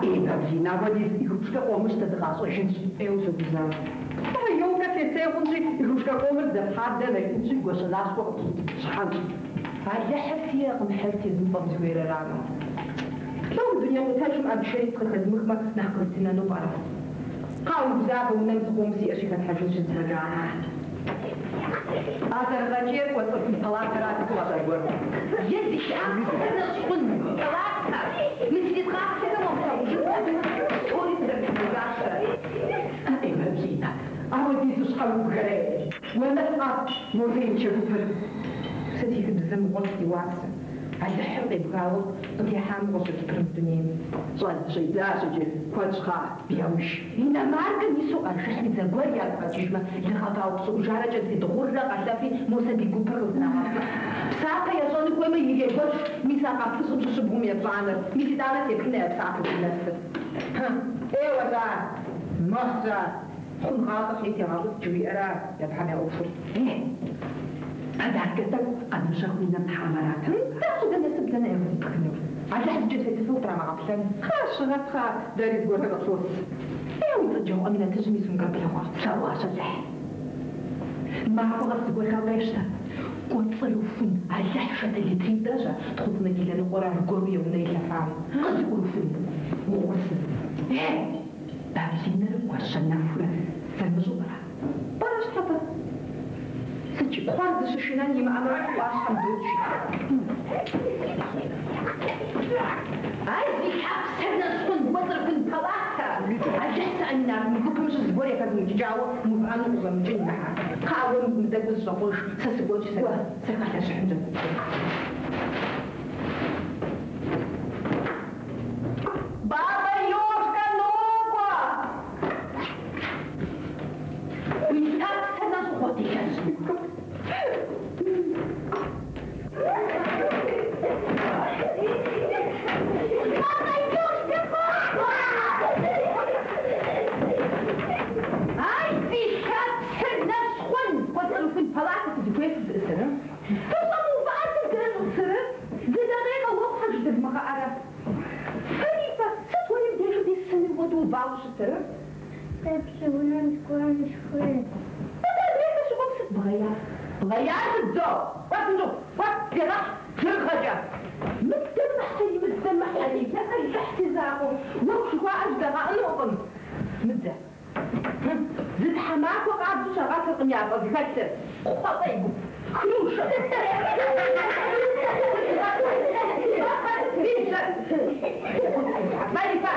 Эй, Баблинэ, апхуэдиз игрушкэ къомыр щтэ дыкъащӏэжынщ. ӏейуэ согузавэ. Тӏэ, ёлкэ тесей хъунщи, игрушкэ къомыр здэпхьар дэнэ жиӏэнщи, Гуащэнащхъуэ къытщӏыхьэнщ. Алыхьыр сиӏэкъым хьыр тезмыпӏэм зыхуейр арамэ. Лӏо, мы дуней къутэжым ӏэбжэри къыхэзмыхмэ, нэхъ къызтенэну пӏэрэ? Кхъа, умыгузавэ, унэм зыкъом сиӏэщи, хэтлъхьэжынщи зыфӏэкӏамэ. А зэрыгъэкӏийр кӏуэцӏрыхун палатэрат гугъэщ аргуэру. Е зи лъапсэр нэщӏ хъун палатэ! Мы си нитӏ къаплъэхэм уамылъагъужын хуэдэу псори сызэрытхьэжащэрэ. Эй, Баблинэ, апхуэдизу щхьэ убгэрей? Уэмыхьэ, мо зеиншэ гупыр. Сэ си хыбзэ мыгъуэт ди уасэ. Алыхьыр къебгауэ къытехьа мыгъуэщ а гупыр мы дунейм. Щӏидзащ иджы, куэд щхъа, бияуш. Иномаркэм ису къажыхьми, зэгуэр ягу къэкӏыжмэ, лы гъэва упщӏыӏужарэ кӏэнфет гъуррэ къалъэфри, мо сабий гупыр къыздрагъэфыхь. Псапэ ящӏэну хуеймэ, ирегуэш, мис а къапыщӏым щыщыбгъум епщӏанэр. Мис итӏанэ сеплъынэ я псапэ здынэсыр. Хьы, ӏейуэ щӏа, мыхъу щӏа, хъун гъащӏэ хъей тегъэщӏыкӏ жыуиӏэра абыхэм я ӏуэхур. Е, подаркэ тӏэкӏу къэдмыщэху унэм тхьамэ арат. Нтӏэ, апхуэдэ насып дэнэ къыздипхынур? Алыхь зы кӏэнфетыфэ утрамыгъэплъэн. Кхъа, щыгъэт, кхъа, дэри зыгуэрхэр къытлъос. Е, уи цӏыджэгъу Аминэтыжьым и сумкэр плъэгъуа? Слъэгъуащ, Алыхь. Махуэ къэс зыгуэрхэр къещтэ. Кӏуэцӏрыхун, Алыхь шатэ литритӏрэ-щэ, тхъуцӏынэ килэ ныкъуэрэ аргуэру я унэ илъэфам. Къызыӏурыхун, угъурсыз. Е, Баблинэрэ Гуащэнэхурэ зэрымыщӏэу пӏэрэ? Пӏэрэ щхьэ-тӏэ? Сыт кхъуэр зыщышынэн имыӏэмэ, ӏуащхьэм докӏ. Ай, зи лъапсэр нэщӏ хъун, кӏуэцӏрыхун палатэ! Алыхь сэ Аминат мы гупым щыщ зыгуэр яхэзмыукӏыкӏауэ мыувыӏэну къыщӏэмыкӏын. Кхъа, уэ мы тӏэкӏур зыщӏэкъуж, сэ сыкӏуэнщи, сэ хэлъэщыхьынщ а гупым. Баба Ёжка нокӏуэ! Уи лъапсэр нэщӏ ухъу, делэжь! Баба Ёжка къокӏуэ! Ай, зи лъапсэр нэщӏ хъун, кӏуэцӏрыхун палатэ сызыхуейр сызыӏысыр. Фыщӏэмыувыӏэ сыт зэрыщӏысыры? Зы дакъикъэ уэ кхъэ жыдэвмыгъэӏэрэ? Фарифэ, сыт уэри мыбдежым дей сыным хуэдэу увауэ щытыр? Сэ пщы унэм сыкӏуэну сыхуейт. Нтӏэ, адрейхэр щыкӏуэм сыт бгъеяр? Бгъеяр сыт зо? Кӏуэ псынщӏэу, кӏуэ, зегъэхь, жыргъэкӏэ. Мыдэ мыхьэри, мыдэ мыхьэри, е Алыхь си закъуэ, уэгу жыхуаӏэр жыдагъэӏэнукъым. Мыдэ. Зы тхьэмахуэ къабзэу щагъэтыркъым я пӏэ зыхэлъыр. Кхъуэ фӏей гуп. Хрушэ. Фарифэ!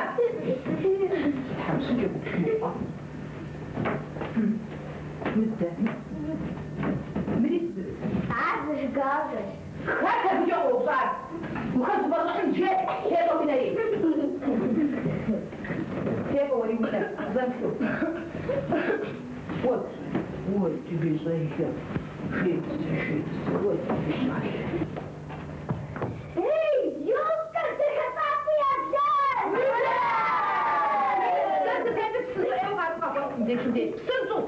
Тхьэмыщкӏэ гуп мыгъуэ. Мыдэ. Мыри сыт? Ар зажигалкэщ. Хэт абыкӏэ къоупщӏар? Ухэзупӏэщӏыхьын же, тепӏэ уи нэри. Тепӏэ уэри уи нэр, зэмплъу. Уэт, уэт, бещӏэлэ, жей, жей, уэт, бещӏалэ. Эй, ёлкэр дахэ яблащ! Сэ зытетыр псы щӏыӏэу къакӏуэ мыбдежым деж. Псынщӏэу!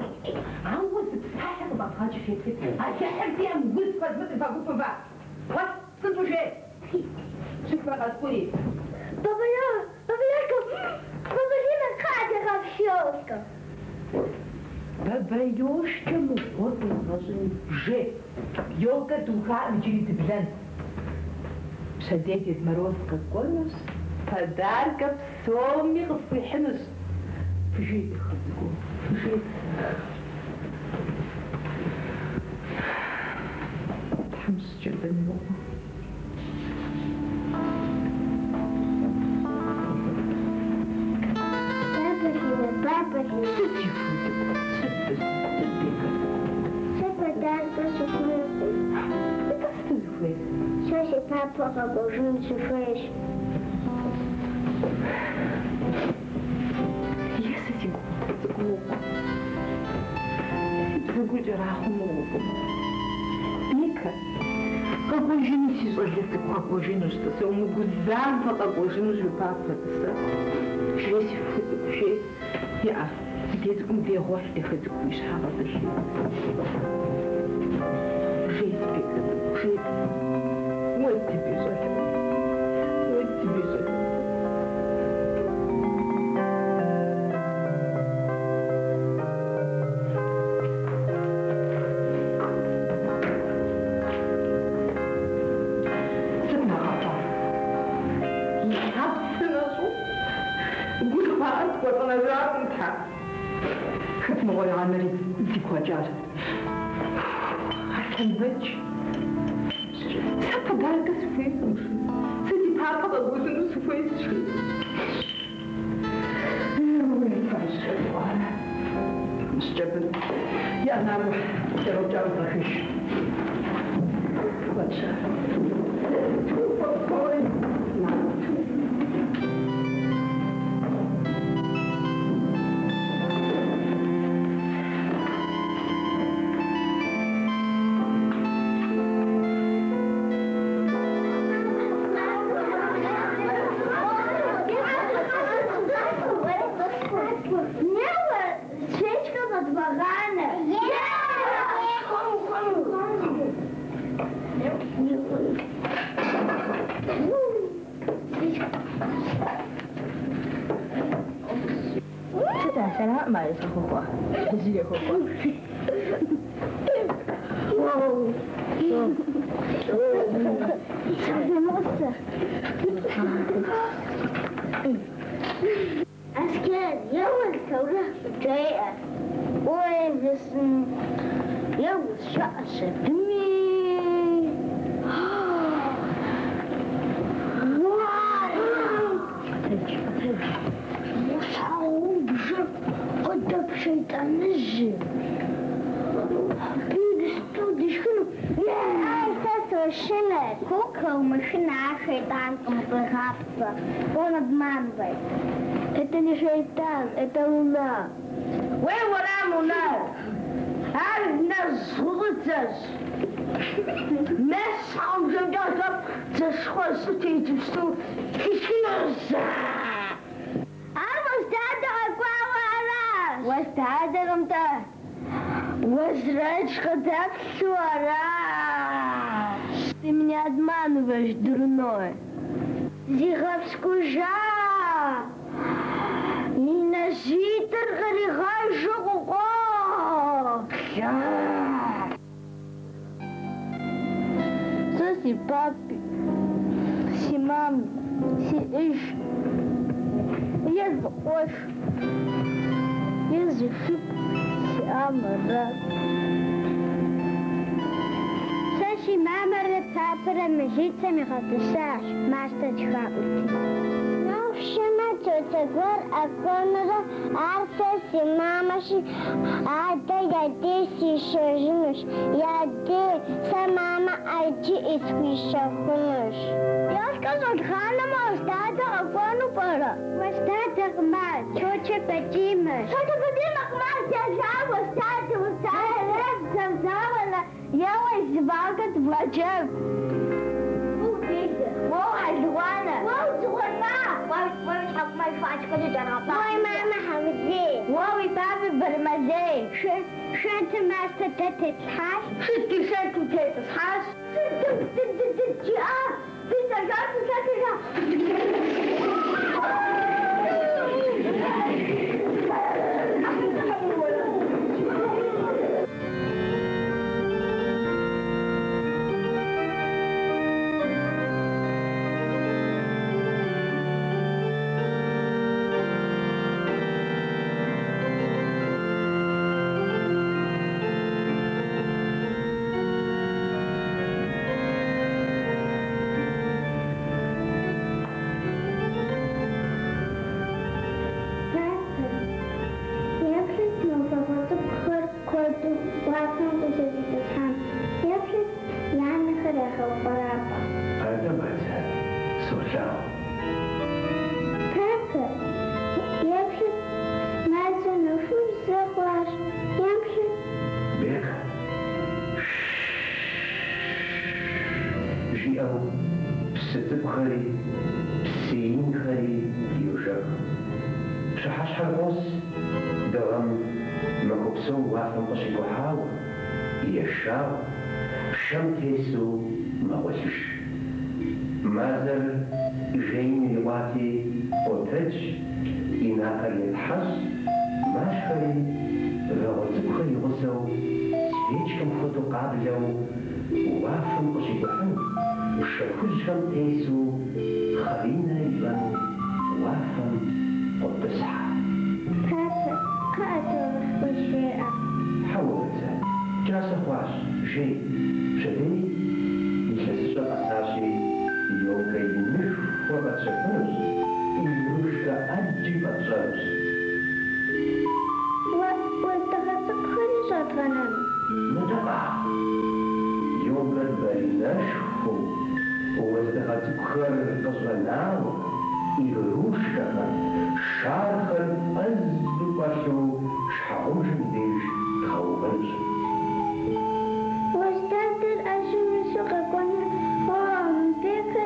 Ауэ зы псалъэ къыфӏэбгъэкӏ феплъыт. Алыхьыр сиӏэм уз фэзмытыр фэ гупым фэ. Гъуэлъ, псынщӏэу жей. Щыхмэ къэскӏури. Баба Ёжка, Баба Лина, кхъа дегъэплъ ёлкэм. Баба Ёжкэ мыгъуэр къезгъэщӏыни жей. Ёлкэр духаӏым иджыри дыблэн. Пщэдей Дед Мороз къэкӏуэнущ, подаркэ псоми къыфхуихьынущ. Фыжей, дахэ цӏыкӏуу, фыжей. Тхьэмыщкӏэ бын мыгъуэ. Баба Линэ, Баба Линэ. Сыт си фу цӏыкӏу, сыт тӏысэ, сыт бекэ цӏыкӏу? Сэ подаркэ сыхуейкъым. Нтӏэ, сыт узыхуейр? Сэ си папэ къэкӏуэжыну сыхуейщ. Е сэ си гугъутэ цӏыкӏу мыгъуэ. Си бзэгур кӏэрахъуэ мыгъуэкъым. Бекэ, къэкӏуэжыну си щӏалэ цӏыкӏу къэкӏуэжынущ, тӏысэ, умыгузавэ къэкӏуэжынущ уи папэ, тӏысэ. Жей, си фу цӏыкӏу, жей. Иӏэ, дей цӏыкӏум дей гъуэлъ, дахэ цӏыкӏу уи щхьэ гъэтӏылъи. Жей, си Бекэ цӏыкӏу, жей, тӏысэ. Уэ ди бещӏалэ, уэ ди бещӏалэ. мыгъуэ анэри зигу къэкӏар. Аслъэнбэч, сэ подаркэ сыхуейкъым, жи. Сэ си папэ къэкӏуэжыну сыхуейщ, жи. Уей, тхьэмыщкӏэ дыгъуанэ. Тхьэмыщкӏэ бын. Я накӏуэ, кӏэропкӏар згъэхыж. Куэдщ ар. Тху, накӏуэ, тху. Неуэ, свечка къэдвгъэгъанэ. Сыт а сэраӏым ар зыхуэхуа? Зыхуэхуа. Аскер, еуэ таурыхъ къыджеӏэ. Ой, жысӏэн, еуэ щыӏэщ абыми. Къэтэдж, къэтэдж. Мо щхьэгъубжэр къыдэп шейтӏаныжьым. Абы иджыпсту дишхыну. Ай, сэ сошынэ. Кукэ, умышынэ, ар шейтӏанкъым, укъегъапцӏэ. Он обманывает. Это не шейтан, это луна. Уей, уэрам лунар. Ар нэжьгъущӏыдзэщ. Мес щхьэгъубжэмкӏэ къыдэп дзэшхуэ сыт иджыпсту дишхынущ. Ар Уэс дадэ къэкӏуауэ аращ. Уэс дадэкъым-тӏэ. Уэзрэдж къыдэплъу аращ. Ты меня обманываешь, дурной. Зигъэпщкӏужа. И нэжьитӏыр къригъэжу къыкъуоплъ. Сэ си папи, си мами, сиӏэж, е зы къуэш, е зы шыпхъу сиӏам арат. Сэ си мамэрэ папэрэ милицэм игъэтӏысащ, мастэ тхаӏути. Нэху щымэ, тетя гуэр къэкӏуэнурэ, ар сэ си мамэщи, адэ я дей сишэжынущ. Я дей сэ мамэ ӏэджи исхуищэхунущ. Ёлкэ щӏэдгъанэмэ, Уэс дадэ къэкӏуэну пӏэрэ? Уэс дадэкъым ар, тетя Фатимэщ. Тетя Фатимэкъым ар, дяжа Уэс дадэ, Уэс дадэ. Зэвзауэ, еуэ, издевалкэ дывгъэджэгу. Уэ хьэлыгъуанэ. Уэ удзыгъуэфа. Уэ уи тхьэкӏумэ жвачкэкӏэ кӏэрыгъэпа. Уи мамэ хьэузей. Уэ уи папэ бэрмэлей. Шэнтым мастэ дэ тетлъхьащ. Сыт ди шэнтым тетӏысхьащ? Сыт дым-дым-дым жиӏа? Дылӏэжа, дылӏэжа. Папэ, еплъыт мы вагъуэ цӏыкӏухэр куэду уафэм къызэритӏысхьам. Еплъыт, я нэхэр ягъэупӏэрапӏэ. Атӏэ, Бадзэ, солъагъу. Папэ, еплъыт, мазэр нэхубзэ хъуащ. Еплъыт. Бекэ, жиӏэу псы цӏыкӏухэри, псы инхэри йожэх. Пщыхьэщхьэр къос, дыгъэм махуэ псом уафэм къыщикӏухьауэ, ешауэ, пшэм тесу мэгъуэлъыж. Мазэр жейм ирикъуати къотэдж, и напэр етхьэщӏ, машхэри вагъуэ цӏыкӏухэр и гъусэу свечкэм хуэдэу къаблэу уафэм къыщикӏухьыну, пшэ хужьхэм тесу хъэринэ ищӏэну уафэм къотӏысхьэ. Папэ, Кхъыӏэ, таурыхъ къызжеӏэ. Хьэуэ, Бацэ, кӏасэ хъуащ, жей. Пщэдей илъэсыщӏэр къэсащи, ёлкэ инышхуэ къэтщэхунущ, игрушкэ ӏэджи фӏэтщӏэнущ. Уэздыгъэ цӏыкӏухэри щӏэдгъэнэну? Нытӏэ, ёлкэр баринэшхуэу, уэздыгъэ цӏыкӏухэр къыщӏэнауэ, игрушкэхэр, шархэр фӏэзу фӏэлъу щхьэгъубжэм и деж дгъэувынущ. Уэс Дадэр ӏэщым ису къэкӏуэну, О, мыбыхэ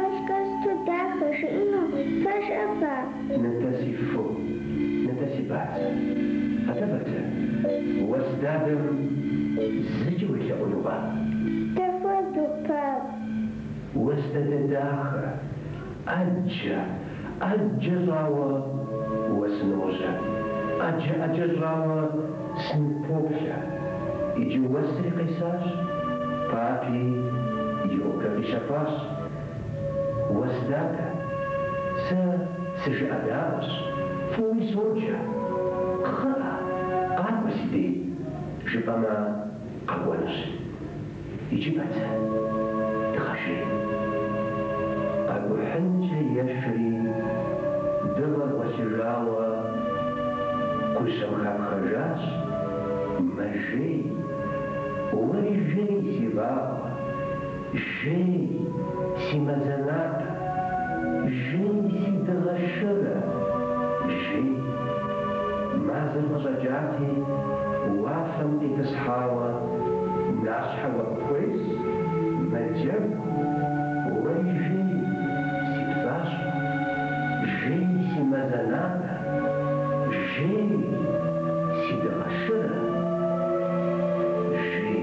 ёлкэр сыту дахэ, жиӏэну, пэжӏэ па? Нытӏэ, си фо, нытӏэ, си бацэ. Атӏэ, Бацэ, Уэс Дадэм зыкӏи уелъэӏунукъэ? Дапхуэдэу, пап? Уэс Дадэ дахэ, ӏэджэ, ӏэджэ щӏауэ уэ сыножьэ. ӏэджэ, ӏэджэ щӏауэ сыныппоплъэ. Иджы уэсри къесащ, папи ёлкэ къищэхуащ. Уэс Дадэ, сэ сыжыӏэдаӏуэщ, фӏыуи соджэ. Кхъыӏэ, къакӏуэ си дей, жыпӏэмэ, къэкӏуэнущ. Иджы, Бацэ, дыгъэжей. Къэкӏухьынкӏэ ешри, дыгъэр гъуэлъыжауэ кущэм хапхэжащ, мэжей. Уэри жей, си вагъуэ, жей, си мазэ натӏэ, жей, си дыгъэ шырэ, жей. Мазэр къыщӏэкӏати, уафэм къитӏысхьауэ, нащхьэ къыпхуещӏ, мэджэгу. Уэри жей, си пцӏащхъуэ, жей, си мазэ натӏэ, жей, си дыгъэ шырэ, жей.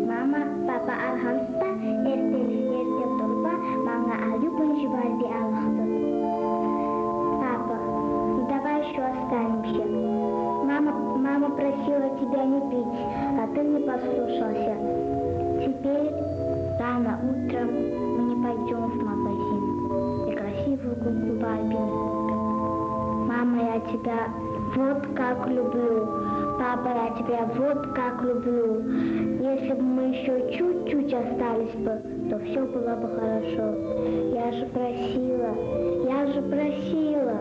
Мама, папа аргъамсда эртелих эрте турба манъа алюбунжи Барби алгъды. Папа, давай еще останемся. Мама, мама просила тебя не пить, а ты не послушался. Теперь рано утром мы не пойдем в магазин и красивую куклу Барби не купим. Мама, я тебя вот как люблю. Папа, я тебя вот как люблю. Если бы мы еще чуть-чуть остались бы, то все было бы хорошо. Я же просила, я же просила.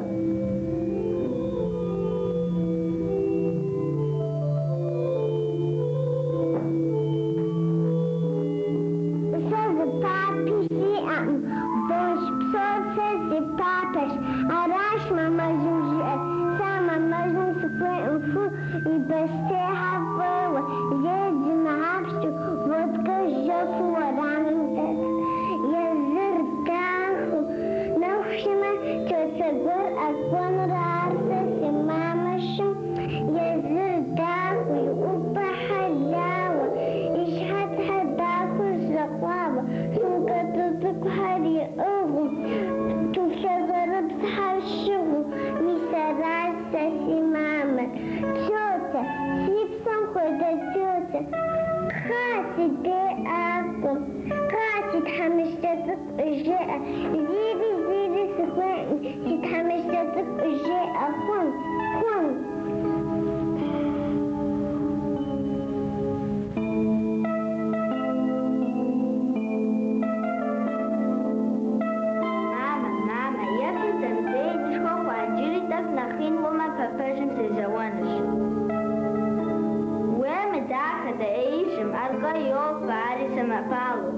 Сэ зы папи сиӏэкъым, бощ псор сэ си папэщ. Аращ мамэжьым жиӏэр. Сэ мамэжьым сыхуейкъым, фу, и бостейхэр фӏейуэ, зэи зимыгъэпскӏыу, водкэ жэфу уэрамым дэт. Езыр дахэу, нэху щымэ, тетя гуэр къэкӏуэнурэ ар сэ си мамэщым. Езыр дахэу, и ӏупэхэр лауэ, и щхьэцхэр дахэу зэкъуауэ, сумкэ цӏыкӏухэр иӏыгъыу, туфлъэ зэрыбзхэр щыгъыу, мис аращ сэ си мамэр. Тетя, си псэм хуэдэ тетя, кхъа си дей къакӏуэ, кхъа си тхьэмыщкӏэ. тхьэмыщкӏэ цӏыкӏу, жеӏэ. Зири, зири сыхуейкъым, си тхьэмыщкӏэ цӏыкӏу, жеӏэ. Хъун, хъун. Мамэ, мамэ, еплъыт сэ мыбы инышхуэ хъуа, иджыри тӏэкӏу нэхъ ин хъумэ, папэжьым сезэуэнущ. Уей, мыдахэ, дэ ӏеижьым, аркъэ йофэ, ари сэмэпалу.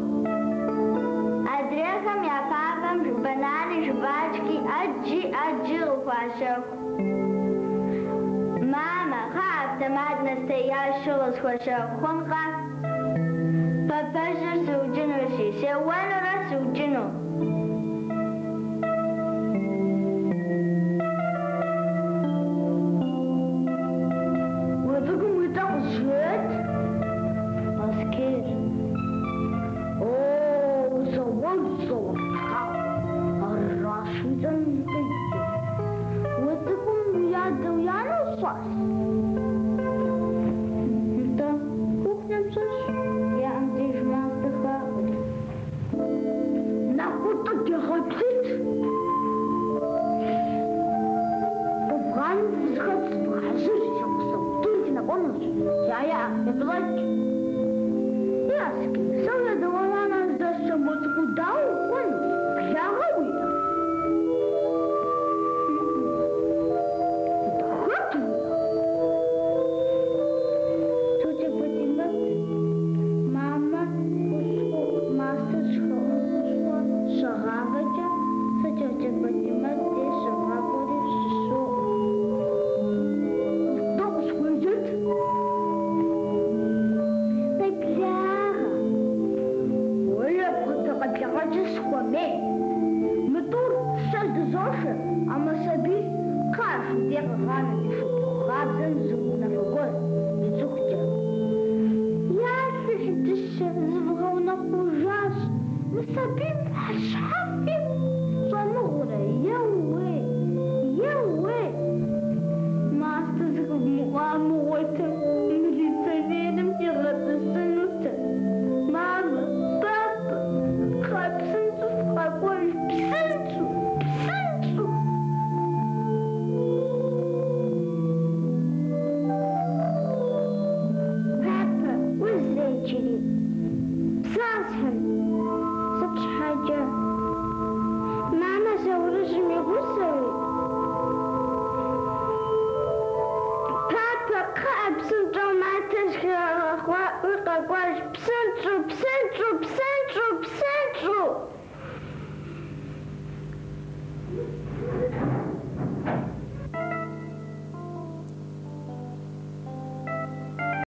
Адрейхэм я папэм банани жвачки ӏэджи ӏэджи къыхуащэху. Мамэ, кхъыӏэ автомат настоящу къысхуэщэху хъункъэ? Папэжьыр сыукӏынущи, сеуэнурэ сыукӏыну. Уэ цӏыкӏум уи цӏэ къызжеӏэт? Аскер. О, узауэлӏ цӏэуэ Аращ уи цӏэм къикӏыр. Уэ цӏыкӏум уи адэ уи анэ щӏэс? Нтӏэ, кухнэм щӏэсщ, яӏэм деж мастэ хаӏури. Накӏуэ-тӏэ дегъэплъыт. Къубгъаным фызыхэт зывгъэхьэзыр, си гъусэу, тӏури фынэкӏуэнущ. Я-я, епӏэщӏэкӏ. Е, Аскер, сэ уи адэ уи анэ здэсшэм уэ цӏыкӏур дауэ ухъун? Благъэ уиӏэ? Нтӏэ, хэт уиӏэ? Тетя Фатимэт, мамэ хущхъуэ, мастэ зыхэӏун хущхъуэ щагъавэкӏэ, сэ тетя Фатимэт деж согъакӏуэри щысоӏу. Нтӏэ, къысхуеджэт. Къеблагъэ. Уей, апхуэдэ къеблэгъэкӏэ сыхуэмей. Мы тӏур сэ здызошэ, а мы сабийр кхъыӏэ фи дей къэгъанэ ди шыпхъу къабзэм зы унафэ гуэр ищӏыхукӏэ. Ялыхь дыщэ, зывгъэунэхъужащ, мы сабийм хьэл щхьэфи щӏэмыгъурэ, еууей, еууей. Мастэ зыхэвмыӏуа мыгъуэтэм, милиционерым сигъэтӏысынутэм. Мамэ, папэ, кхъыӏэ псынщӏэу фыкъэкӏуэж, псынщӏэу, псынщӏэу. Папэ, узрэ иджыри? Псасхьэм. Сыт щхьэкӏэ? Мамэ Заурыжьым и гъусэуи? Папэ, кхъыӏэ псынщӏэу мастэ зыхегъэхъуаӏуи къэкӏуэж, псынщӏэу, псынщӏэу, псынщӏэу, псынщӏэу!